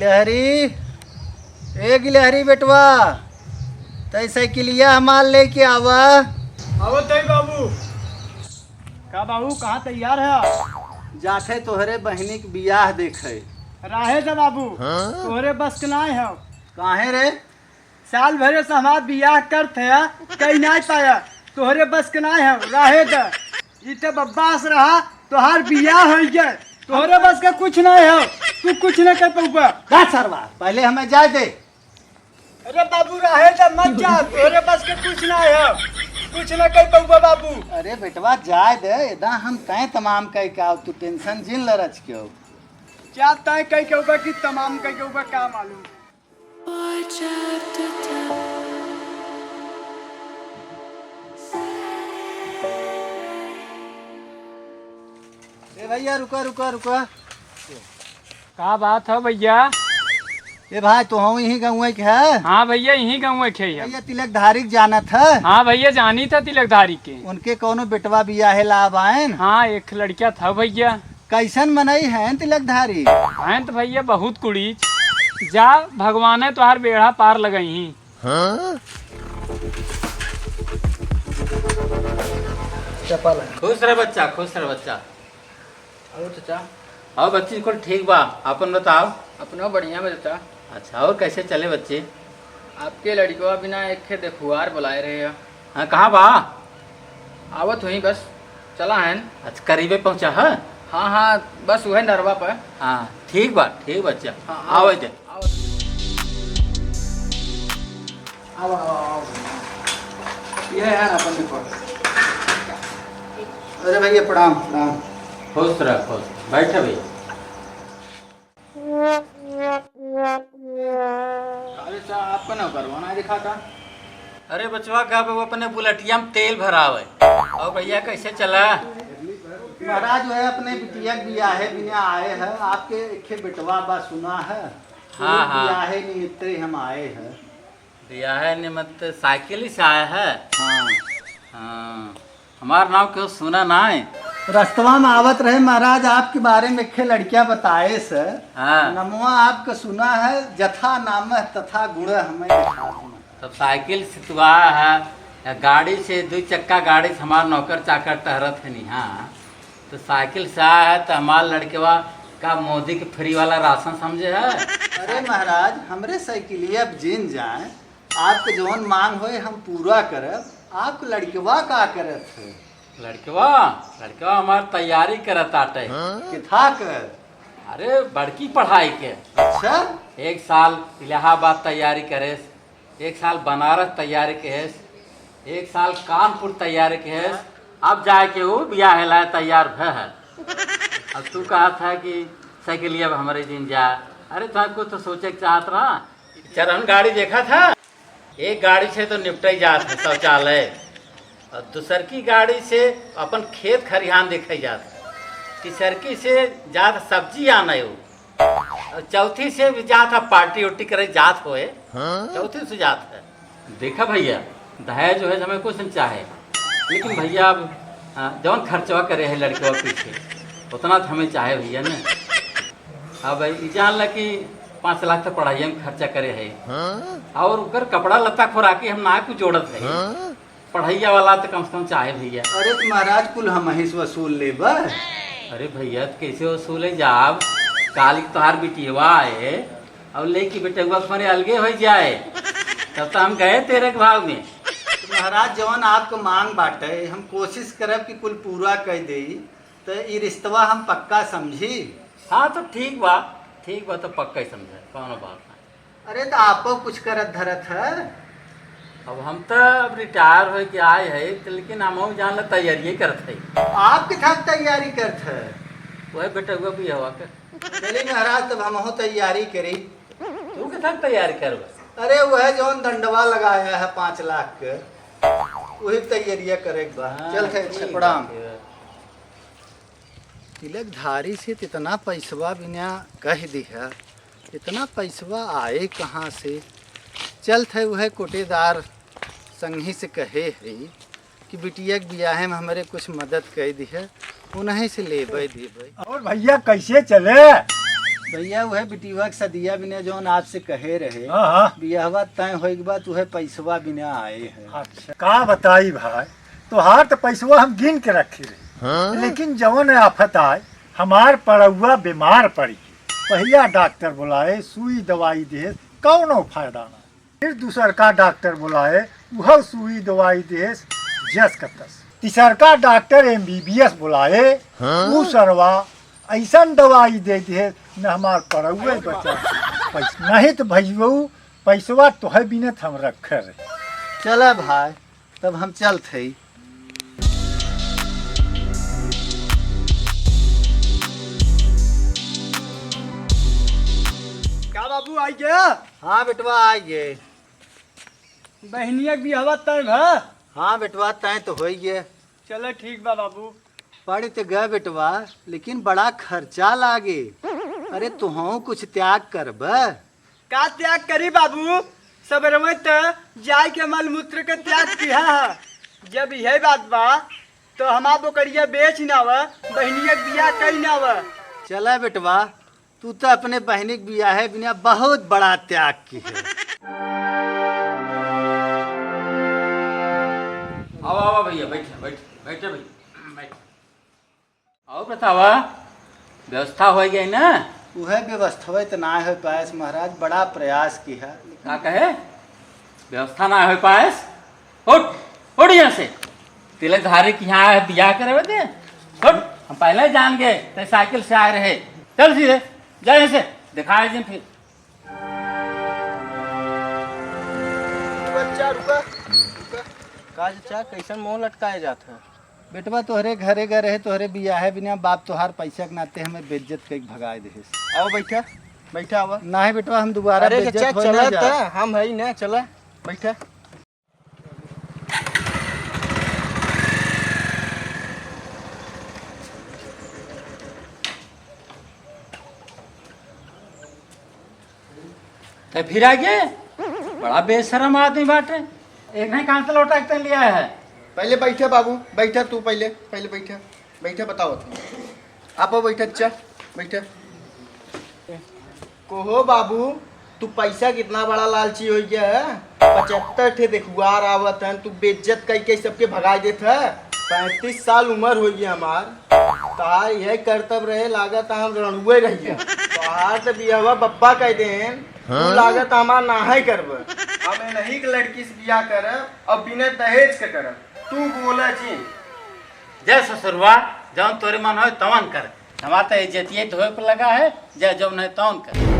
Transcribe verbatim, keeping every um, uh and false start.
गिलहरी, ए गिलहरी बेटवा, तै साइकिलिया हमार लेके आवा। आवत है बाबू। का बाबू, कहाँ तैयार है? जाथे तोहरे बहिनी के बियाह देखे। राहे दे बाबू, तोहरे बस के नाय है। काहे रे? साल भरे से हमार बियाह करत है, कहीं नाय पाया। तोहरे बस के नाय है, राहे दे। ई तो बब्बास रहा, तोहार बियाह होइ गए। तोहरे बस के कुछ नाय है, तू कुछ न कर पउबा। जा सरवा, पहले हमें जाए दे। अरे बाबू, रहे दे, मत जा, तोहरे बस के कुछ नाय है, कुछ न कर पउबा बाबू। अरे बेटवा, जाए दे, एदा हम तय तमाम कह के आओ, तू tension जिन ल रच के हो। क्या तय कह के होगा कि तमाम कह के होगा, का मालूम। ए भैया, रुका, रुका, रुका। का बात है भैया? ए भाई, तो हम यही गाँव के है? हाँ भैया, यही गाँव के है। भैया, तिलकधारी के जानत है? हाँ भैया, जानी था तिलकधारी के। उनके कौनो बेटवा बियाहे ला आबायन? हाँ, एक लड़किया था भैया। कैसन मनई हैं तिलकधारी? हैं तो भैया बहुत कुड़ीच। जा, भगवाने तोहार बेड़ा पार लगई ही। हाँ? चपल है। खुश रह बच्चा, खुश रह बच्चा। और चाचा? और बच्ची कुल ठीक बा, आपन बताओ। अपनो बढ़िया बा चाचा। अच्छा, और कैसे चले बच्ची? आपके लड़कवा बिना एक खे देखुआर बुलाए रहे हैं। हाँ, कहाँ बा? आवत हुई बस, चला है। अच्छा, करीबे पहुँचा है? हाँ, हाँ, बस वह नरवा पर। हाँ, ठीक बा, ठीक बच्चा। हाँ, आवे दे। आवा, आवा, आवा। ये है अपन देखो। अरे भैया, प्रणाम, प्रणाम। खुश रह, खुश। बैठे भैया। अरे सा, आपका नौकरवा ना दिखा था? अरे बचवा, का वो अपने बुलेटिया में तेल भरावे। और भैया, कैसे चला? महाराज, वह अपने बिटिया के बियाहे बिना आए हैं। आपके एक बेटवा बा, सुना है। हाँ, हाँ। बियाहे निमित्ते हम आए हैं। बियाहे निमित्त साइकिल से आया है? हाँ। हाँ। हमार नाम क्यों सुना ना है? रस्तवा में आवत रहे महाराज, आपके बारे में एक लड़किया बताए से। हाँ। नमवा आपका सुना है, जथा नाम तथा गुण हमें। तब साइकिल से तू आया है, या गाड़ी से, दो चक्का गाड़ी से हमार नौकर चाकर टहरत है नहीं, हाँ। तो साइकिल से आया है, तो हमार लड़कवा का मोदी के फ्री वाला राशन समझे है? अरे महाराज, हमरे साइकिलिया अब जिन जाए, आपके जौन मांग होए, हम पूरा करब। आपके लड़कवा का करत है? लड़कवा, लड़कवा हमार तैयारी करत आटे। किथा कर? अरे, बड़की पढ़ाई के। अच्छा? एक साल इलाहाबाद तैयारी करेस, एक साल बनारस तैयारी करेस, एक साल कानपुर तैयारी करेस, अब जाए के वो बियाहे लाए तैयार भे है। अब तू कहा था कि साइकिलिया अब हमरे जिन जा। अरे, तुम कुछ तो सोचे के चाहत रहा। चरहन गाड़ी देखा था, एक गाड़ी से तो निपटे जात है शौचालय, और दूसर की गाड़ी से अपन खेत खरिहान देखे जात है, तीसर की से जात सब्जी आने हो, और चौथी से भी जात है पार्टी उर्टी करे जात होए। हाँ? चौथी से जात है। देखा भैया, दहेज वहेज हमें कुछ नहीं चाहे, लेकिन भैया अब, हाँ, जौन खर्चवा करे है लड़कवा पीछे, उतना तो हमें चाहे भैया ने। अब ई जान ला कि पाँच लाख तो पढ़ाई में खर्चा करे है, हाँ? और ओकर कपड़ा लत्ता खोराकी हम ना कुछ जोड़त है। हाँ? पढ़ैया वाला तो कम से कम चाहे भैया। अरे तो महाराज, कुल हम ही से वसूल लेबा। अरे भैया, तो कैसे वसूले जाब? काल के तोहार बिटियवा आए और लेके बेटवा के मारे अलगे हो जाए, तब तो हम गए तेरे के भाव में। तो महाराज, जवन आपके मांग बाटे, हम कोशिश करब कि कुल पूरा कर देई। तो ई रिश्तवा हम पक्का समझी। हाँ, तो ठीक बा, ठीक बा, तो पक्का ही समझे, कौनो बात ना। अरे, तो आपो कुछ करत धरत है? अब हम तो अब रिटायर होए के आए है, तो लेकिन हम जान ला तैयारी करत है। आप किथा तैयारी करत है? वह बेटवा बियाहवा के। चली महाराज, तब हमहू तैयारी करी। तू किथा तैयारी करबा? अरे, वह जौन दंडवा लगाया है पाँच लाख के, वही तैयारिया करे के बा। हाँ, चल, खैर, ठीक प्रणाम। बा। तिलकधारी से त इतना पैसवा बिना कह दिहा, इतना पैसवा आए कहाँ से? चलत है, वह कोटेदार संगी से कहे है कि बिटिया के बियाहे में हमरे कुछ मदद कर दिहा, उन्हीं से लेबे देबे। और भैया, कैसे चले? भैया, उहे बिटिया के सदिया बिना जौन आपसे कहे रहे, हाँ, हाँ। बियाहवा तय होइक बा, त उहे पैसवा बिना आए हैं। अच्छा, का बताई भाई, तोहार त पैसवा हम गिन के रखे रहे, हाँ? लेकिन जौन आफत आए, हमार पड़ौआ बीमार पड़ी। पहिला डॉक्टर बुलाए, सुई दवाई दिहे, कौनो फायदा ना। फिर दूसरका डॉक्टर बुलाए, उहौ सुई दवाई दिहे, जस का तस। तीसरका डॉक्टर एमबीबीएस बुलाए, हाँ? ऊ सरवा अइसन दवाई दे दिहे, न हमार पड़ौए बचा पैसा। नहीं त भइयऊ, पैसवा तोहे बिनत हम रखे रहे। चला भाई, तब हम चलत हई। का बाबू, आई गया? हाँ बेटवा, आई गए। बहनिया के बियाहवा तय भा? हाँ बेटवा, तय तो होई गए। चलो ठीक बा बाबू। पढ़ त गए बेटवा, लेकिन बड़ा खर्चा लागे। अरे तुहूँ कुछ त्याग करब। का त्याग करी बाबू, सबरवे त जाय के मलमूत्र के त्याग किहा है। जब यही बात बा, तो हमार बोकरिया बेच ना आवा, बहनिया के बियाह कई ना आवा। चला बेटवा, तू तो अपने बहनी के बियाहे बिना बहुत बड़ा त्याग किहे। आवा, आवा भैया, बैठे, बैठे, बैठे भैया, बैठे। और बतावा, व्यवस्था होइ गई ना? उहे व्यवस्था तो ना होइ पाएस महाराज, बड़ा प्रयास किहा। का कहे? व्यवस्था ना होइ पाएस? उठ, उठ यहाँ से। तिलक धारी के यहाँ बियाह करे दे। उठ, हम पहले ही जान गए, तै साइकिल से आए रहे। चल सीधे, जा यहाँ से, दिखाए दिन फिर। बच्चा, रुका, रुका। का चाचा, कैसन मुँह लटकाए जात है? बेटवा, तोहरे घरे गए रहे, तोहरे बियाहे बिना बाप तोहार पैसा के नाते हमें बेइज्जत कइके भगाए देहेस। आओ, बैठा, बैठा, आवा। नाहीं बेटवा, हम दोबारा अरे बेइज्जत चाचा, होए ना चला जा। त, हम हई ना, चला, बैठा। तै फिर आ गए? बड़ा बेशरम आदमी बाटे। एक नहीं कहाँ से लौटा के तैं लिया है? पहले बैठा बाबू, बैठा तू पहले, पहले बैठा, बैठा बताओ तू। आप बैठा, अच्छा, बैठा। कोहो बाबू, तू पैसा कितना बड़ा लालची होइ गया है? पचहत्तर ठे देखुआर आवत हैं, तू बेइज्जत कई के सबके भगाई देत है। पैंतीस साल उम्र होइ गया हमार, तोहार यह करतब रहे, लागत हम रणुए रह गया। तोहार तो बियाहवा बब्बा कह देन, तू हाँ? लागत हमार नाहीं करब। हम इन्हीं के लड़की से बियाह करब और बिना दहेज के करब। तू बोला जी। जय ससुरवा, जौन तोरे मन होय तवन कर। हमार तो इज्जतिये धोए पे लगा है, जय जौन है तौन कर।